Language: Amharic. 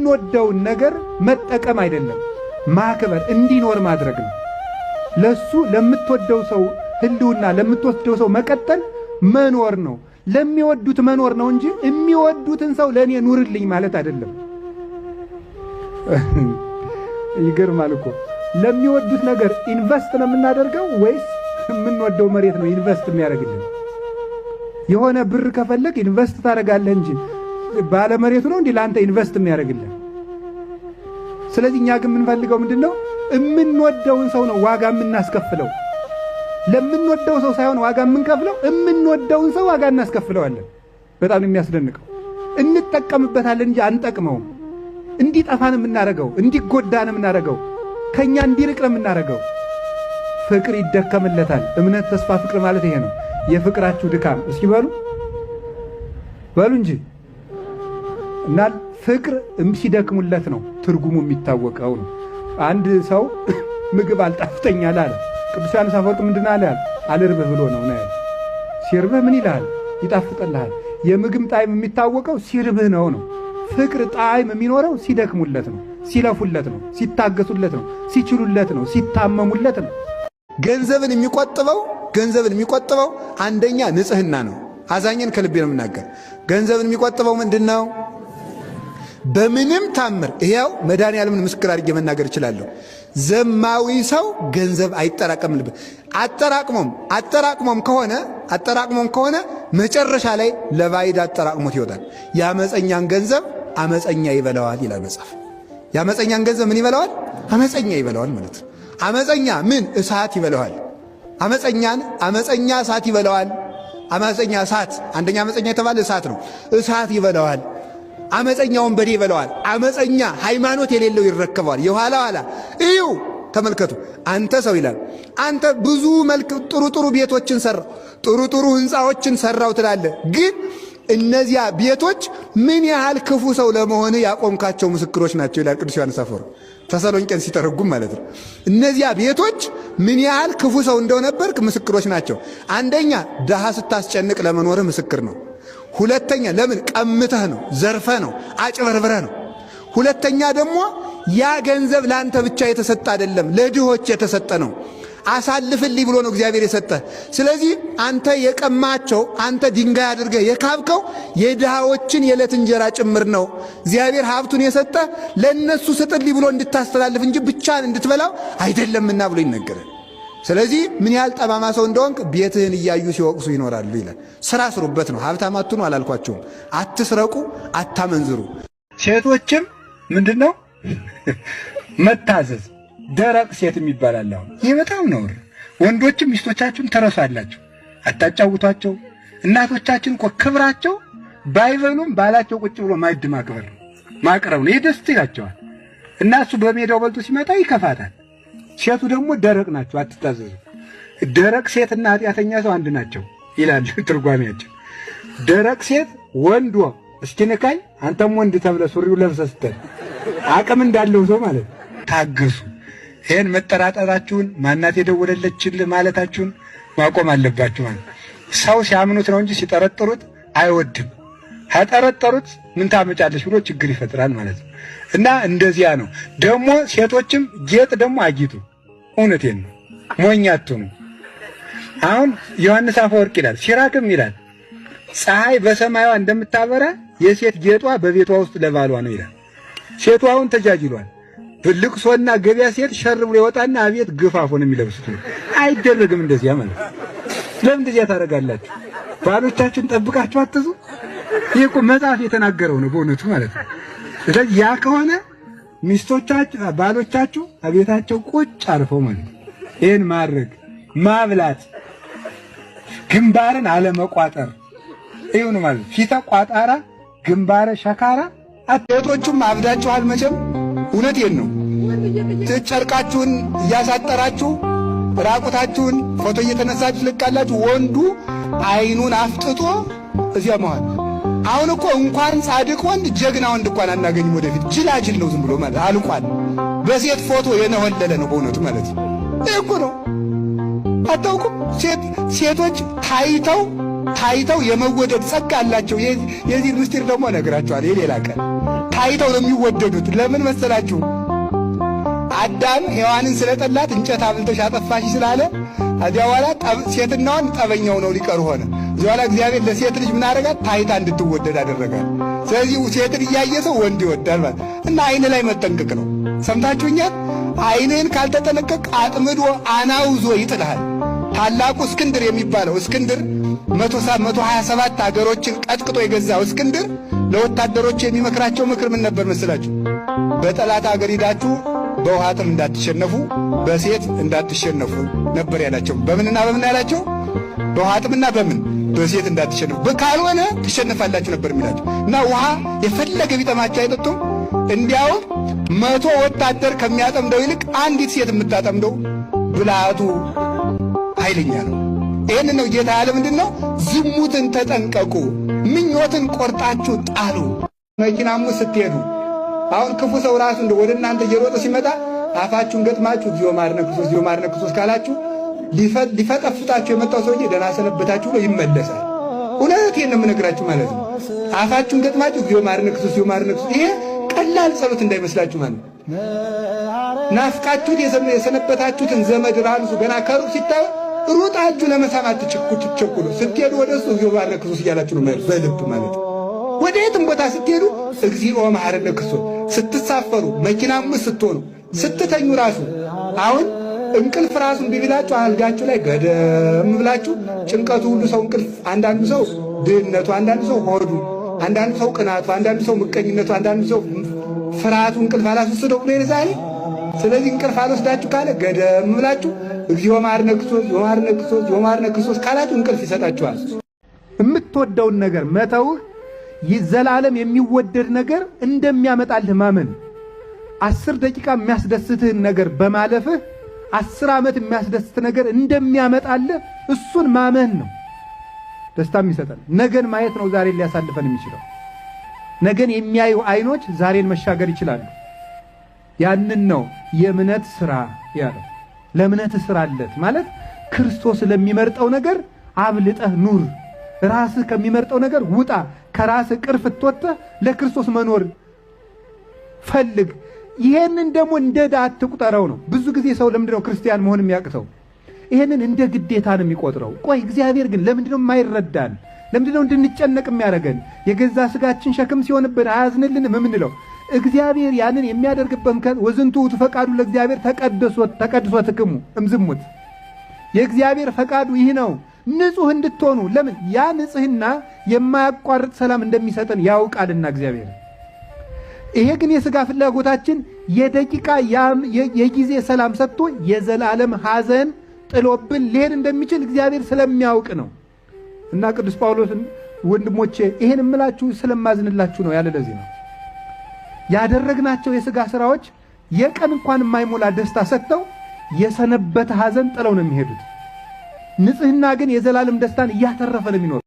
የምንወደውን ነገር መጠቀም አይደለም፣ ማክበር እንዲኖር ማድረግ ነው። ለሱ ለምትወደው ሰው ህልውና፣ ለምትወደው ሰው መቀጠል መኖር ነው። ለሚወዱት መኖር ነው እንጂ የሚወዱትን ሰው ለእኔ ኑርልኝ ማለት አይደለም። ይገርማል እኮ። ለሚወዱት ነገር invest ነው የምናደርገው ወይስ የምንወደው መሬት ነው invest የሚያደርግልን? የሆነ ብር ከፈለግ invest ታደርጋለህ እንጂ ባለመሬቱ ነው እንዲህ ለአንተ invest የሚያደርግልህ? ስለዚህ እኛ ግን የምንፈልገው ምንድን ነው? የምንወደውን ሰው ነው ዋጋ የምናስከፍለው። ለምንወደው ሰው ሳይሆን ዋጋ የምንከፍለው የምንወደውን ሰው ዋጋ እናስከፍለዋለን። በጣም የሚያስደንቀው እንጠቀምበታለን እንጂ አንጠቅመውም። እንዲጠፋ ነው የምናደርገው፣ እንዲጎዳ ነው የምናደርገው፣ ከእኛ እንዲርቅ ነው የምናደርገው። ፍቅር ይደከምለታል። እምነት፣ ተስፋ፣ ፍቅር ማለት ይሄ ነው። የፍቅራችሁ ድካም እስኪ በሉ በሉ እንጂ። እና ፍቅር ሲደክሙለት ነው ትርጉሙ የሚታወቀው ነው። አንድ ሰው ምግብ አልጣፍጠኛል አለ። ቅዱስ ዮሐንስ አፈወርቅ ምንድን አለ? አልርብህ ብሎ ነው ነው። ሲርብህ ምን ይልሃል? ይጣፍጥልሃል። የምግብ ጣዕም የሚታወቀው ሲርብህ ነው ነው። ፍቅር ጣዕም የሚኖረው ሲደክሙለት ነው፣ ሲለፉለት ነው፣ ሲታገሱለት ነው፣ ሲችሉለት ነው፣ ሲታመሙለት ነው። ገንዘብን የሚቆጥበው አንደኛ ንጽህና ነው። አዛኝን ከልቤ ነው የምናገር። ገንዘብን የሚቆጥበው ምንድን ነው? በምንም ታምር ይኸው መድኃኒዓለምን ምስክር አድርጌ መናገር እችላለሁ። ዘማዊ ሰው ገንዘብ አይጠራቀምልበት። አጠራቅሞም ከሆነ መጨረሻ ላይ ለባዕድ አጠራቅሞት ይወጣል። የአመፀኛን ገንዘብ አመፀኛ ይበላዋል ይላል መጽሐፍ። የአመፀኛን ገንዘብ ምን ይበላዋል? አመፀኛ ይበላዋል ማለት ነው። አመፀኛ ምን እሳት ይበላዋል። አመፀኛን አመፀኛ እሳት ይበላዋል። አመፀኛ እሳት፣ አንደኛ አመፀኛ የተባለ እሳት ነው። እሳት ይበላዋል። አመፀኛ ወንበዴ ይበላዋል። አመፀኛ ሃይማኖት የሌለው ይረከበዋል። የኋላ ኋላ እዩ፣ ተመልከቱ። አንተ ሰው ይላል፣ አንተ ብዙ መልክ ጥሩ ጥሩ ቤቶችን ሰራው፣ ጥሩ ጥሩ ህንፃዎችን ሰራው ትላለህ። ግን እነዚያ ቤቶች ምን ያህል ክፉ ሰው ለመሆን ያቆምካቸው ምስክሮች ናቸው ይላል ቅዱስ ዮሐንስ አፈወርቅ ተሰሎንቄን ሲተረጉም ማለት ነው። እነዚያ ቤቶች ምን ያህል ክፉ ሰው እንደነበርክ ምስክሮች ናቸው። አንደኛ ድሃ ስታስጨንቅ ለመኖርህ ምስክር ነው። ሁለተኛ ለምን ቀምተህ ነው፣ ዘርፈህ ነው፣ አጭበርብረህ ነው። ሁለተኛ ደግሞ ያ ገንዘብ ለአንተ ብቻ የተሰጠ አይደለም፣ ለድሆች የተሰጠ ነው። አሳልፍልኝ ብሎ ነው እግዚአብሔር የሰጠህ። ስለዚህ አንተ የቀማቸው፣ አንተ ድንጋይ አድርገህ የካብከው የድሃዎችን የዕለት እንጀራ ጭምር ነው። እግዚአብሔር ሀብቱን የሰጠህ ለእነሱ ስጥልኝ ብሎ እንድታስተላልፍ እንጂ ብቻህን እንድትበላው አይደለምና ብሎ ይነገራል። ስለዚህ ምን ያህል ጠማማ ሰው እንደሆንክ ቤትህን እያዩ ሲወቅሱ ይኖራሉ ይላል። ስራ ስሩበት ነው። ሀብታም አትሁኑ አላልኳቸውም። አትስረቁ፣ አታመንዝሩ። ሴቶችም ምንድን ነው መታዘዝ። ደረቅ ሴት የሚባል አለ። አሁን ይህ በጣም ነውር። ወንዶችም ሚስቶቻችሁን ተረሳላችሁ፣ አታጫውቷቸው። እናቶቻችን እኮ ክብራቸው ባይበሉም ባላቸው ቁጭ ብሎ ማዕድ ማክበር ነው ማቅረብ ነው። ይህ ደስ ይላቸዋል። እና እሱ በሜዳው በልቶ ሲመጣ ይከፋታል። ሴቱ ደግሞ ደረቅ ናቸው፣ አትታዘዙ። ደረቅ ሴትና ኃጢአተኛ ሰው አንድ ናቸው ይላል ትርጓሜያቸው። ደረቅ ሴት ወንዶ እስኪንካኝ አንተም ወንድ ተብለ ሱሪው ለብሰህ ስትል አቅም እንዳለው ሰው ማለት ታገሱ። ይሄን መጠራጠራችሁን፣ ማናት የደወለለችልህ ማለታችሁን ማቆም አለባችሁ። ማለት ሰው ሲያምኑት ነው እንጂ ሲጠረጥሩት አይወድም። ከጠረጠሩት ምን ታመጫለሽ ብሎ ችግር ይፈጥራል ማለት ነው። እና እንደዚያ ነው። ደግሞ ሴቶችም ጌጥ ደግሞ አጊጡ። እውነቴን ነው። ሞኝ አትሁኑ። አሁን ዮሐንስ አፈወርቅ ይላል፣ ሲራክም ይላል፣ ፀሐይ በሰማይዋ እንደምታበራ የሴት ጌጧ በቤቷ ውስጥ ለባሏ ነው ይላል። ሴቷ አሁን ተጃጅሏል። ልቅሶና ገበያ ሴት ሸር ብሎ ይወጣና አቤት ግፋፎ ነው የሚለብሱት። አይደረግም እንደዚያ ማለት። ለምን እንደዚያ ታደርጋላችሁ? ባሎቻችሁን ጠብቃችሁ አትዙ። ይህ እኮ መጽሐፍ የተናገረው ነው በእውነቱ ማለት ነው። ስለዚህ ያ ከሆነ ሚስቶቻችሁ ባሎቻችሁ አቤታቸው ቁጭ አርፈው ማለት ነው። ይህን ማድረግ፣ ማብላት፣ ግንባርን አለመቋጠር ይሁን ማለት ፊተ ቋጣራ ግንባረ ሸካራ። ሴቶቹም አብዳችኋል መቼም፣ እውነቴን ነው። ጨርቃችሁን እያሳጠራችሁ ራቁታችሁን ፎቶ እየተነሳችሁ ልቃላችሁ። ወንዱ አይኑን አፍጥጦ እዚያ መዋል። አሁን እኮ እንኳን ጻድቅ ወንድ ጀግና ወንድ እንኳን አናገኝም። ወደፊት ጅላጅል ነው ዝም ብሎ ማለት አልቋል። በሴት ፎቶ የነሆለለ ነው በእውነቱ ማለት ነው። ይህ እኮ ነው። አታውቁም? ሴቶች ታይተው ታይተው የመወደድ ጸጋ አላቸው። የዚህ ምስጢር ደግሞ እነግራቸዋለሁ የሌላ ቀን። ታይተው ነው የሚወደዱት። ለምን መሰላችሁ? አዳም ሔዋንን ስለጠላት እንጨት አብልተሽ አጠፋሽ ስላለ እዚያ በኋላ ሴትና ወንድ ጠበኛው ነው ሊቀሩ ሆነ። እዚያ በኋላ እግዚአብሔር ለሴት ልጅ ምን አደረጋት? ታይታ እንድትወደድ አደረጋት። ስለዚህ ሴትን እያየ ሰው ወንድ ይወዳል ማለት እና አይን ላይ መጠንቀቅ ነው። ሰምታችሁኛል? አይንህን ካልተጠነቀቅ አጥምዶ አናውዞ ይጥልሃል። ታላቁ እስክንድር የሚባለው እስክንድር 127 አገሮችን ቀጥቅጦ የገዛው እስክንድር ለወታደሮች የሚመክራቸው ምክር ምን ነበር መስላችሁ? በጠላት አገር ሂዳችሁ በውሃ ጥም እንዳትሸነፉ፣ በሴት እንዳትሸነፉ ነበር ያላቸው። በምንና በምን ያላቸው? በውሃ ጥምና በምን በሴት እንዳትሸነፉ፣ ካልሆነ ትሸነፋላችሁ ነበር የሚላቸው እና ውሃ የፈለገ ቢጠማቸው አይጠጡም። እንዲያውም 100 ወታደር ከሚያጠምደው ይልቅ አንዲት ሴት የምታጠምደው ብልሃቱ ኃይለኛ ነው። ይህን ነው ጌታ ያለ ምንድን ነው? ዝሙትን ተጠንቀቁ፣ ምኞትን ቆርጣችሁ ጣሉ። መኪናም ስትሄዱ አሁን ክፉ ሰው ራሱ እንደ ወደ እናንተ እየሮጠ ሲመጣ አፋችሁን ገጥማችሁ እግዚኦ መሐረነ ክርስቶስ፣ እግዚኦ መሐረነ ክርስቶስ ካላችሁ ሊፈጠፍጣችሁ የመጣው ሰውዬ ደህና ሰነበታችሁ ብሎ ይመለሳል። እውነቴን ነው የምነግራችሁ ማለት ነው። አፋችሁን ገጥማችሁ እግዚኦ መሐረነ ክርስቶስ፣ እግዚኦ መሐረነ ክርስቶስ፣ ይሄ ቀላል ጸሎት እንዳይመስላችሁ ማለት ነው። ናፍቃችሁት የሰነበታችሁትን ዘመድ ራሱ ገና ከሩቅ ሲታዩ ሩጣችሁ ለመሳም አትቸኩሉ። ስትሄዱ ወደ እሱ እግዚኦ መሐረነ ክርስቶስ እያላችሁ ነው በልብ ማለት ነው። ወደ የትም ቦታ ስትሄዱ እግዚኦ መሐረነ ክርስቶስ ስትሳፈሩ፣ መኪናም ስትሆኑ፣ ስትተኙ ራሱ አሁን እንቅልፍ ራሱ እምቢ ቢላችሁ አልጋችሁ ላይ ገደም ብላችሁ ጭንቀቱ ሁሉ ሰው እንቅልፍ አንዳንዱ ሰው ድህነቱ፣ አንዳንዱ ሰው ሆዱ፣ አንዳንዱ ሰው ቅናቱ፣ አንዳንዱ ሰው ምቀኝነቱ፣ አንዳንዱ ሰው ፍርሃቱ እንቅልፍ አላስወስደው ብሎ ዛሬ። ስለዚህ እንቅልፍ አልወስዳችሁ ካለ ገደም ብላችሁ እግዚኦ መሐረነ ክርስቶስ፣ እግዚኦ መሐረነ ክርስቶስ፣ እግዚኦ መሐረነ ክርስቶስ ካላችሁ እንቅልፍ ይሰጣችኋል። የምትወደውን ነገር መተውህ ዘላለም የሚወደድ ነገር እንደሚያመጣልህ ማመን፣ 10 ደቂቃ የሚያስደስትህን ነገር በማለፍህ 10 ዓመት የሚያስደስት ነገር እንደሚያመጣልህ እሱን ማመን ነው ደስታ የሚሰጠን። ነገን ማየት ነው ዛሬን ሊያሳልፈን የሚችለው። ነገን የሚያዩ አይኖች ዛሬን መሻገር ይችላሉ። ያንን ነው የእምነት ስራ ያለው። ለእምነት ስራለት ማለት ክርስቶስ ለሚመርጠው ነገር አብልጠህ ኑር። ራስህ ከሚመርጠው ነገር ውጣ። ከራስህ ቅርፍት ወጥተህ ለክርስቶስ መኖር ፈልግ። ይሄንን ደግሞ እንደ ዕዳ አትቁጠረው ነው። ብዙ ጊዜ ሰው ለምንድን ነው ክርስቲያን መሆን የሚያቅተው? ይሄንን እንደ ግዴታ ነው የሚቆጥረው። ቆይ እግዚአብሔር ግን ለምንድን ነው የማይረዳን? ለምንድን ነው እንድንጨነቅ የሚያደርገን? የገዛ ስጋችን ሸክም ሲሆንብን አያዝንልንም የምንለው? እግዚአብሔር ያንን የሚያደርግበት ምክንያት ወዝንቱ ውእቱ ፈቃዱ ለእግዚአብሔር ተቀድሶትክሙ እምዝሙት፣ የእግዚአብሔር ፈቃዱ ይህ ነው ንጹህ እንድትሆኑ። ለምን? ያ ንጽህና የማያቋርጥ ሰላም እንደሚሰጠን ያውቃልና እግዚአብሔር። ይሄ ግን የስጋ ፍላጎታችን የደቂቃ የጊዜ ሰላም ሰጥቶ የዘላለም ሐዘን ጥሎብን ሊሄድ እንደሚችል እግዚአብሔር ስለሚያውቅ ነው። እና ቅዱስ ጳውሎስ ወንድሞቼ ይሄን እምላችሁ ስለማዝንላችሁ ነው ያለ። ለዚህ ነው ያደረግናቸው የስጋ ስራዎች የቀን እንኳን የማይሞላ ደስታ ሰጥተው የሰነበተ ሐዘን ጥለው ነው የሚሄዱት። ንጽህና ግን የዘላለም ደስታን እያተረፈ ነው የሚኖረው።